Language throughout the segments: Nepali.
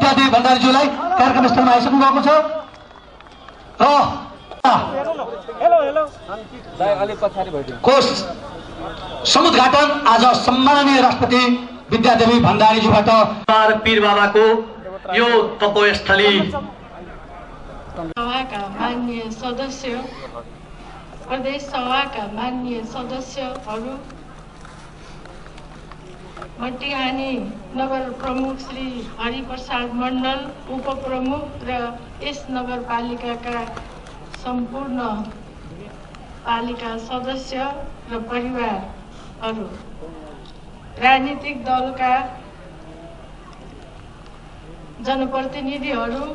विद्यादेवी भण्डारीज्यूलाई कार्यक्रम स्थलमा आइसक्नु भएको छ र कोष समुद्घाटन आज सम्माननीय राष्ट्रपति विद्यादेवी भण्डारीज्यूबाट पीर बाबाको यो तपोस्थली सभाका माननीय सदस्य, प्रदेश सभाका माननीय सदस्यहरू, मटिहानी नगर प्रमुख श्री हरिप्रसाद मण्डल, उपप्रमुख र यस नगरपालिकाका सम्पूर्ण पालिका सदस्य र परिवारहरू, राजनीतिक दलका जनप्रतिनिधिहरू,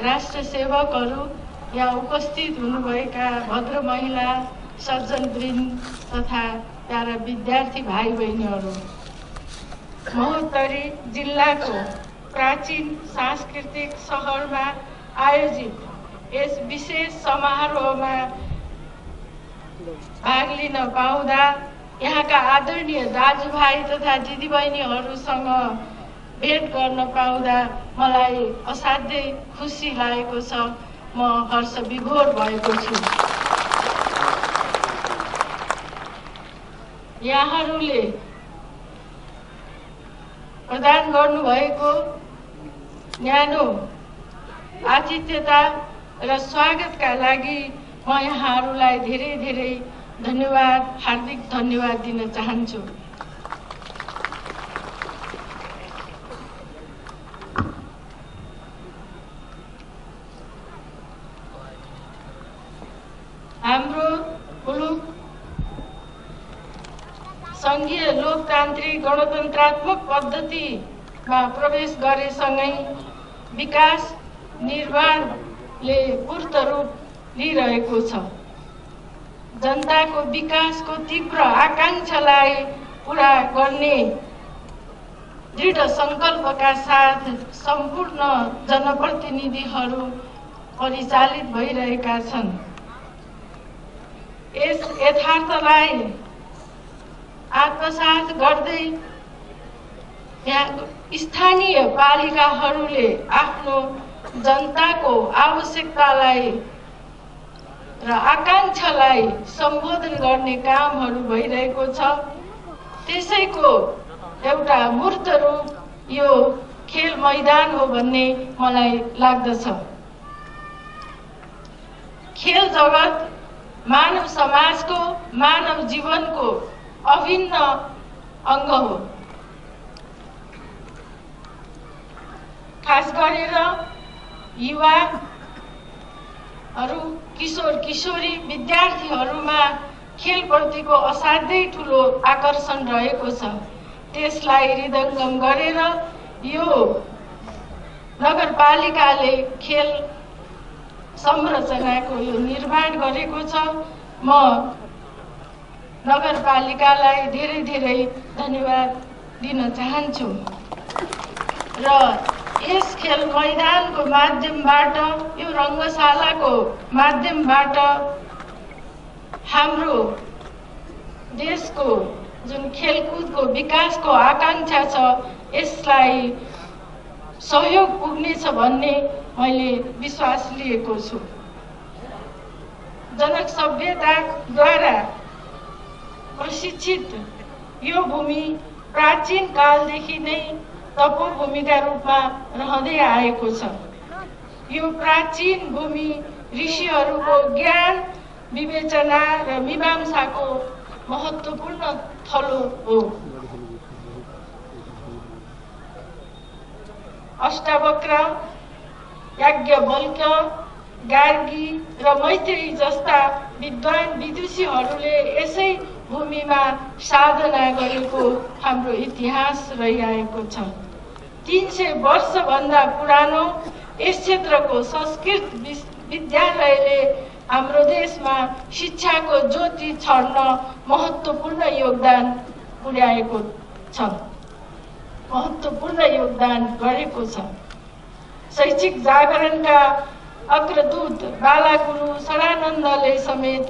राष्ट्र सेवकहरू, यहाँ उपस्थित हुनुभएका भद्र महिला सज्जनवृन्द तथा प्यारा विद्यार्थी भाइ बहिनीहरू, महोत्तरी जिल्लाको प्राचीन सांस्कृतिक सहरमा आयोजित यस विशेष समारोहमा भाग लिन पाउँदा यहाँका आदरणीय दाजुभाइ तथा दिदीबहिनीहरूसँग भेट गर्न पाउँदा मलाई असाध्यै खुसी लागेको छ। म हर्ष विभोर भएको छु। यहाँहरूले प्रदान गर्नुभएको न्यानो आतिथ्यता र स्वागतका लागि म यहाँहरूलाई धेरै धेरै धन्यवाद, हार्दिक धन्यवाद दिन चाहन्छु। हाम्रो मुलुक संघीय लोकतान्त्रिक गणतन्त्रात्मक पद्धतिमा प्रवेश गरेसँगै विकास निर्माणले पूर्त रूप लिइरहेको छ। जनताको विकासको तीव्र आकांक्षालाई पूरा गर्ने दृढ संकल्पका साथ सम्पूर्ण जनप्रतिनिधिहरू परिचालित भइरहेका छन्। यस यथार्थलाई आत्मसात गर्दै यहाँ स्थानीय पालिकाहरूले आफ्नो जनताको आवश्यकतालाई र आकांक्षालाई सम्बोधन गर्ने कामहरू भइरहेको छ। त्यसैको एउटा मूर्त रूप यो खेल मैदान हो भन्ने मलाई लाग्दछ। खेल जगत मानव समाजको, मानव जीवनको अभिन्न अंग हो। खास गरेर युवाहरू, किशोर किशोरी विद्यार्थीहरूमा खेलप्रतिको असाध्यै ठुलो आकर्षण रहेको छ। त्यसलाई हृदयंगम गरेर यो नगरपालिकाले खेल संरचनाको यो निर्माण गरेको छ। म नगरपालिकालाई धेरै धेरै धन्यवाद दिन चाहन्छु र यस खेल मैदानको माध्यमबाट, यो रङ्गशालाको माध्यमबाट हाम्रो देशको जुन खेलकुदको विकासको आकांक्षा छ यसलाई सहयोग पुग्नेछ भन्ने मैले विश्वास लिएको छु। जनक सभ्यताद्वारा प्रशिक्षित यो भूमि प्राचीन कालदेखि नै तपोभूमिका रूपमा रहँदै आएको छ। यो प्राचीन भूमि ऋषिहरूको ज्ञान, विवेचना र मीमांसाको महत्त्वपूर्ण थलो हो। अष्टावक्र, याज्ञवल्क्य, गार्गी र मैत्रेयी जस्ता विद्वान विदुषीहरूले यसै भूमिमा साधना गरेको हाम्रो इतिहास रहिआएको छ। 300 वर्षभन्दा पुरानो यस क्षेत्रको संस्कृत विद्यालयले हाम्रो देशमा शिक्षाको ज्योति छर्न महत्त्वपूर्ण योगदान पुर्याएको छ, महत्त्वपूर्ण योगदान गरेको छ। शैक्षिक जागरणका अग्रदूत बालागुरु शरानन्दले समेत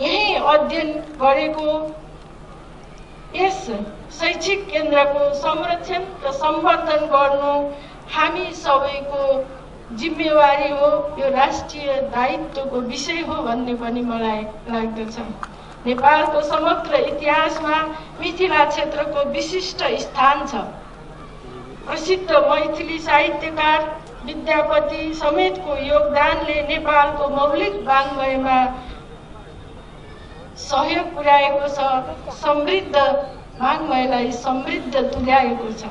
यही अध्ययन गरेको यस शैक्षिक केन्द्रको संरक्षण र सम्वर्धन गर्नु हामी सबैको जिम्मेवारी हो, यो राष्ट्रिय दायित्वको विषय हो भन्ने पनि मलाई लाग्दछ। नेपालको समग्र इतिहासमा मिथिला क्षेत्रको विशिष्ट स्थान छ। प्रसिद्ध मैथिली साहित्यकार विद्यापति समेतको योगदानले नेपालको मौलिक वाङ्मयमा सहयोग पुर्याएको छ, समृद्ध वाङ्मयलाई समृद्ध तुल्याएको छ।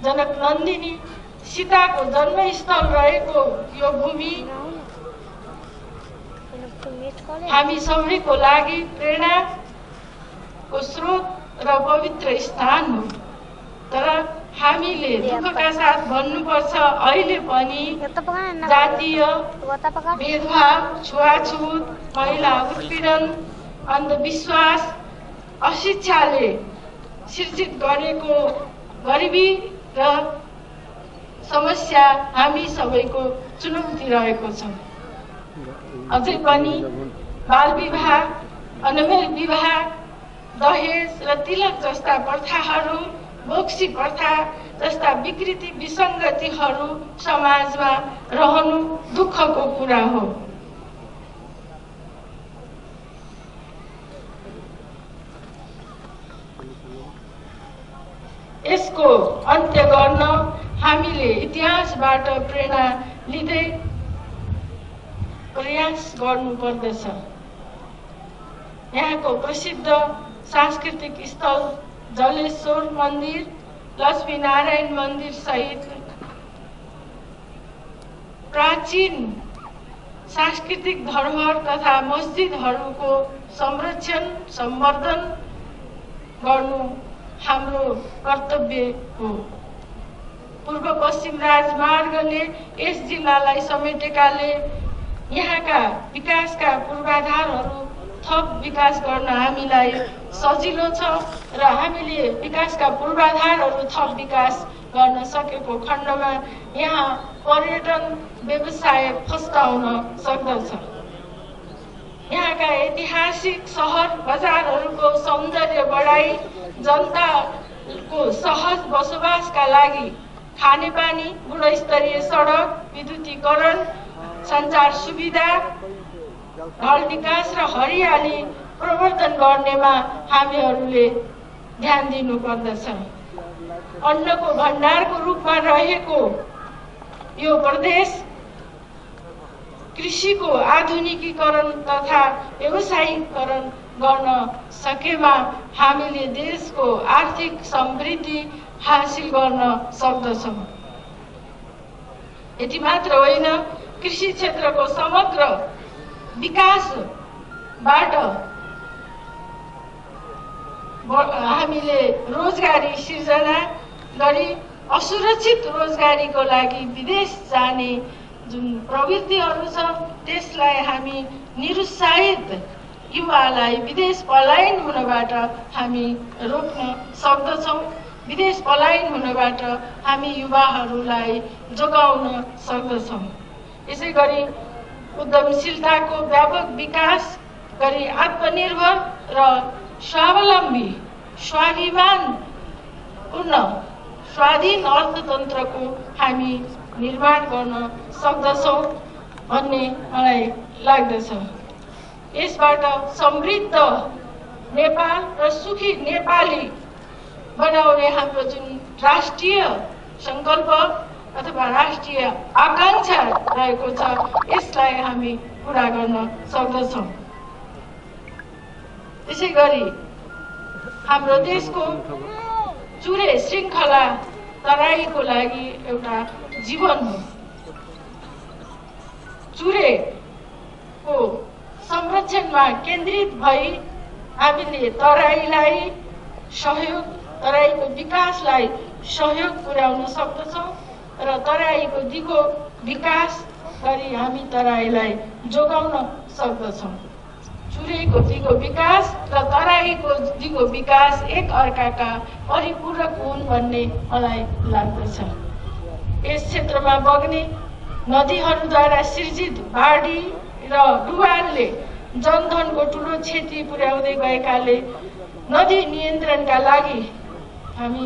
जनक नन्दिनी सीताको जन्मस्थल रहेको यो भूमि हामी सबैको लागि प्रेरणाको स्रोत र पवित्र स्थान हो। तर हामीले दुःखका साथ भन्नुपर्छ, अहिले पनि जातीय भेदभाव, छुवाछुत, महिला उत्पीडन, अन्धविश्वास, अशिक्षाले सिर्जित गरेको गरिबी र समस्या हामी सबैको चुनौती रहेको छ। अझै पनि बाल विवाह, अनमेल विवाह, दहेज र तिलक जस्ता प्रथाहरू, बोक्सी प्रथा जस्ता विकृति विसङ्गतिहरू समाजमा रहनु दुःखको कुरा हो। यसको अन्त्य गर्न हामीले इतिहासबाट प्रेरणा लिँदै प्रयास गर्नुपर्दछ। यहाँको प्रसिद्ध सांस्कृतिक स्थल जलेश्वर मन्दिर, लक्ष्मीनारायण मन्दिर सहित प्राचीन सांस्कृतिक धरोहर तथा मस्जिदहरूको संरक्षण सम्वर्धन गर्नु हाम्रो कर्तव्य हो। पूर्व पश्चिम राजमार्गले यस जिल्लालाई समेटेकाले यहाँका विकासका पूर्वाधारहरू थप विकास गर्न हामीलाई सजिलो छ र हामीले विकासका पूर्वाधारहरू थप विकास गर्न सकेको खण्डमा यहाँ पर्यटन व्यवसाय फस्टाउन सक्दछ। यहाँका ऐतिहासिक सहर बजारहरूको सौन्दर्य बढाई, जनताको सहज बसोबासका लागि खानेपानी, गुणस्तरीय सडक, विद्युतीकरण, सञ्चार सुविधा, ढल विकास र हरियाली प्रवर्धन गर्नेमा हामीहरूले ध्यान दिनुपर्दछ। अन्नको भण्डारको रूपमा रहेको यो प्रदेश कृषिको आधुनिकीकरण तथा व्यवसायीकरण गर्न सकेमा हामीले देशको आर्थिक समृद्धि हासिल गर्न सक्दछौँ। यति मात्र होइन, कृषि क्षेत्रको समग्र विकासबाट हामीले रोजगारी सिर्जना गरी असुरक्षित रोजगारीको लागि विदेश जाने जुन प्रवृत्तिहरू छ त्यसलाई हामी निरुत्साहित युवालाई विदेश पलायन हुनबाट हामी रोक्न सक्दछौँ। विदेश पलायन हुनबाट हामी युवाहरूलाई जोगाउन सक्दछौँ। यसै गरी उद्यमशीलताको व्यापक विकास गरी आत्मनिर्भर र स्वावलम्बी, स्वाभिमान पूर्ण, स्वाधीन अर्थतन्त्रको हामी निर्माण गर्न सक्दछौँ भन्ने मलाई लाग्दछ। यसबाट समृद्ध नेपाल र सुखी नेपाली बनाउने हाम्रो जुन राष्ट्रिय सङ्कल्प अथवा राष्ट्रिय आकाङ्क्षा रहेको छ यसलाई हामी पुरा गर्न सक्दछौँ। त्यसै गरी हाम्रो देशको चुरे श्रृङ्खला तराईको लागि एउटा जीवन हो। चुरेको संरक्षणमा केन्द्रित भई हामीले तराईलाई सहयोग, तराईको विकासलाई सहयोग पुर्याउन सक्दछौँ र तराईको दिगो विकास गरी हामी तराईलाई जोगाउन सक्दछौँ। चुरेको दिगो विकास र तराईको दिगो विकास एक अर्काका परिपूरक हुन् भन्ने मलाई लाग्दछ। यस क्षेत्रमा बग्ने नदीहरूद्वारा सिर्जित बाढी र डुबानले जनधनको ठुलो क्षति पुर्याउँदै गएकाले नदी नियन्त्रणका लागि हामी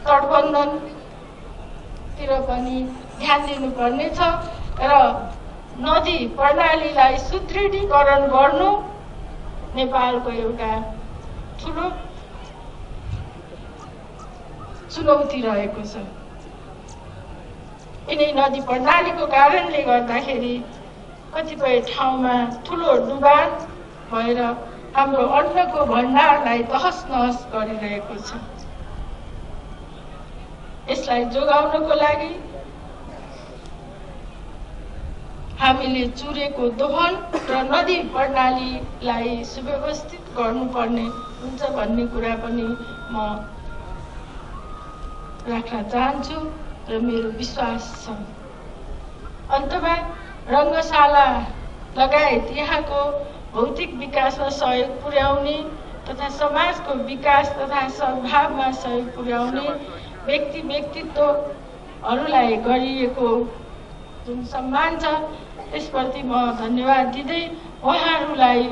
तटबन्धनतिर पनि ध्यान दिनुपर्नेछ र नदी प्रणालीलाई सुदृढीकरण गर्नु नेपालको एउटा ठुलो चुनौती रहेको छ। यिनै नदी प्रणालीको कारणले गर्दाखेरि कतिपय ठाउँमा ठुलो डुबान भएर हाम्रो अन्नको भण्डारलाई तहस नहस गरिरहेको छ। यसलाई जोगाउनको लागि हामीले चुरेको दोहन र नदी प्रणालीलाई सुव्यवस्थित गर्नुपर्ने हुन्छ भन्ने कुरा पनि म राख्न चाहन्छु र मेरो विश्वास छ। अन्तमा रङ्गशाला लगायत यहाँको भौतिक विकासमा सहयोग पुर्याउने तथा समाजको विकास तथा सद्भावमा सहयोग पुर्याउने व्यक्तित्वहरूलाई गरिएको जुन सम्मान छ त्यसप्रति म धन्यवाद दिँदै उहाँहरूलाई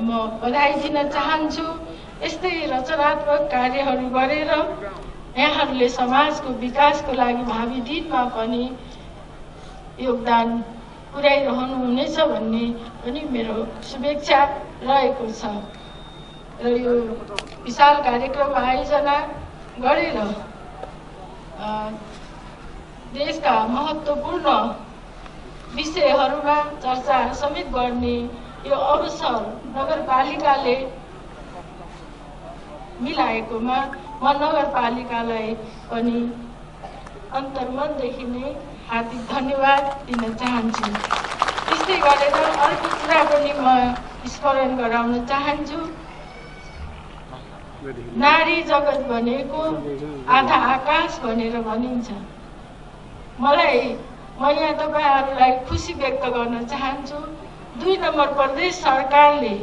म बधाई दिन चाहन्छु। यस्तै रचनात्मक कार्यहरू गरेर यहाँहरूले समाजको विकासको लागि भावी दिनमा पनि योगदान पुर्याइरहनुहुनेछ भन्ने पनि मेरो शुभेच्छा रहेको छ र यो विशाल कार्यक्रम आयोजना गरेर देशका महत्त्वपूर्ण विषयहरूमा चर्चा समेत गर्ने यो अवसर नगरपालिकाले मिलाएकोमा म नगरपालिकालाई पनि अन्तर्मनदेखि नै हार्दिक धन्यवाद दिन चाहन्छु। त्यस्तै गरेर अर्को कुरा पनि म स्मरण गराउन चाहन्छु। नारी जगत भनेको आधा आकाश भनेर भनिन्छ। म यहाँ तपाईहरुलाई खुसी व्यक्त गर्न चाहन्छु। 2 नम्बर प्रदेश सरकारले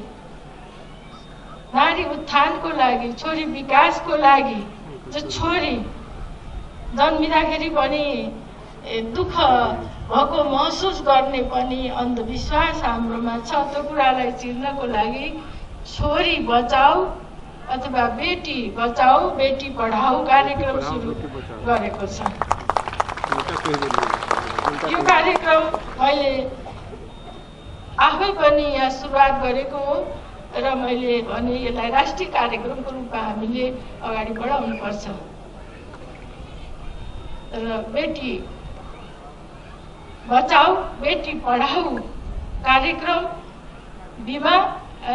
नारी उत्थानको लागि, छोरी विकासको लागि, जो छोरी जन्मिँदाखेरि पनि दुःख भएको महसुस गर्ने पनि अन्धविश्वास हाम्रोमा छ, त्यो कुरालाई चिर्नको लागि छोरी बचाऊ अथवा बेटी बचाऊ बेटी पढाऊ कार्यक्रम सुरु गरेको छ। यो कार्यक्रम मैले आफै पनि यहाँ सुरुवात गरेको हो र मैले भने यसलाई राष्ट्रिय कार्यक्रमको रूपमा हामीले अगाडि बढाउनु पर्छ। र बेटी बचाऊ बेटी पढाऊ कार्यक्रम बिमा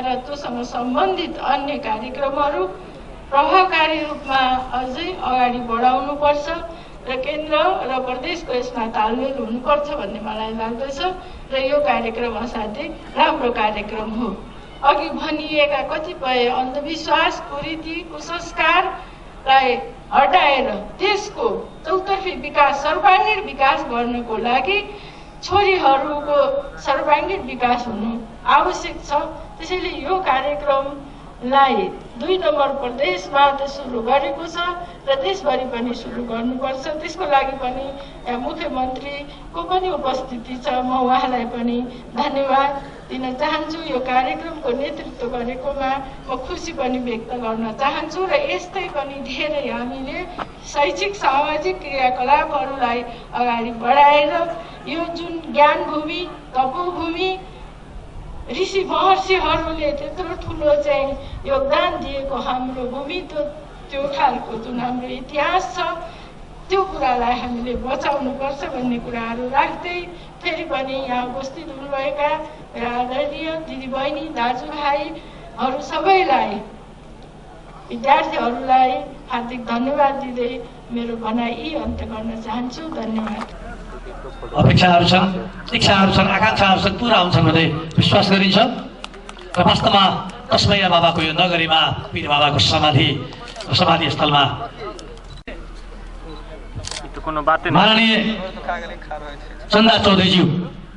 र त्योसँग सम्बन्धित अन्य कार्यक्रमहरू प्रभावकारी रूपमा अझै अगाडि बढाउनु पर्छ र केन्द्र र प्रदेशको यसमा तालमेल हुनुपर्छ भन्ने मलाई लाग्दछ र यो कार्यक्रम असाध्यै राम्रो कार्यक्रम हो। अघि भनिएका कतिपय अन्धविश्वास, कुरीति, कुसंस्कारलाई हटाएर देशको चौतर्फी विकास, सर्वाङ्गीण विकास गर्नको लागि छोरीहरूको सर्वाङ्गीण विकास हुनु आवश्यक छ। त्यसैले यो कार्यक्रमलाई 2 नम्बर प्रदेशमा त सुरु गरेको छ र देशभरि पनि सुरु गर्नुपर्छ। त्यसको लागि पनि मुख्यमन्त्रीको पनि उपस्थिति छ। म उहाँलाई पनि धन्यवाद दिन चाहन्छु। यो कार्यक्रमको नेतृत्व गरेकोमा म खुसी पनि व्यक्त गर्न चाहन्छु र यस्तै पनि धेरै हामीले शैक्षिक सामाजिक क्रियाकलापहरूलाई अगाडि बढाएर यो जुन ज्ञान भूमि, तपोभूमि, ऋषि महर्षिहरूले त्यत्रो ठुलो चाहिँ योगदान दिएको हाम्रो भूमि, त्यो खालको जुन हाम्रो इतिहास छ त्यो कुरालाई हामीले बचाउनु पर्छ भन्ने कुराहरू राख्दै फेरि पनि यहाँ उपस्थित हुनुभएका मेरा आदरणीय दिदीबहिनी, दाजुभाइहरू सबैलाई, विद्यार्थीहरूलाई हार्दिक धन्यवाद दिँदै मेरो भनाइ यी अन्त्य गर्न चाहन्छु। धन्यवाद। अपेक्षाहरू छन्, इच्छाहरू छन्, आकांक्षाहरू छन्, पुरा हुन्छन् भन्ने विश्वास गरिन्छ र वास्तवमा तस्मैया बाबाको यो नगरीमा पीर बाबाको समाधि स्थलमा माननीय चन्दा चौधरीज्यू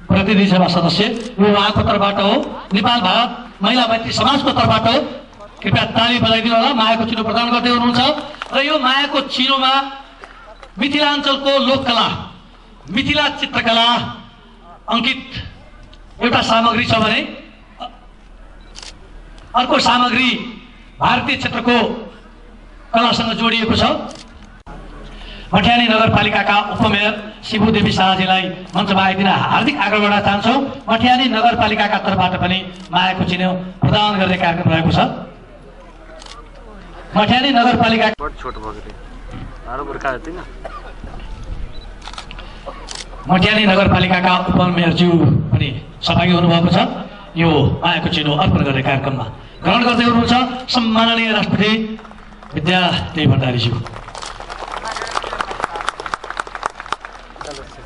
प्रतिनिधि सभा सदस्य यो उहाँको तर्फबाट हो, नेपाल भारत महिला मैत्री समाजको तर्फबाट हो। कृपया ताली बजाइदिनु होला। मायाको चिनो प्रदान गर्दै हुनुहुन्छ र यो मायाको चिनोमा मिथिलाञ्चलको लोककला, मिथिला चित्रकला अंकित एउटा सामग्री छ भने अर्को सामग्री भारतीय क्षेत्रको कलासँग जोडिएको छ। मठ्यानी नगरपालिकाका उपमेयर शिवदेवी शाहजीलाई मञ्चमा आइदिन हार्दिक आग्रह गर्न चाहन्छौँ। मठ्यानी नगरपालिकाका तर्फबाट पनि मायाको चिनो प्रदान गर्ने कार्यक्रम रहेको छ। मठ्यानी नगरपालिका मठ्यानी नगरपालिकाका उपमेयरज्यू पनि सहभागी हुनुभएको छ। यो मायाको चिनो अर्पण गर्ने कार्यक्रममा ग्रहण गर्दै हुनुहुन्छ सम्माननीय राष्ट्रपति विद्यादेवी भण्डारीज्यू।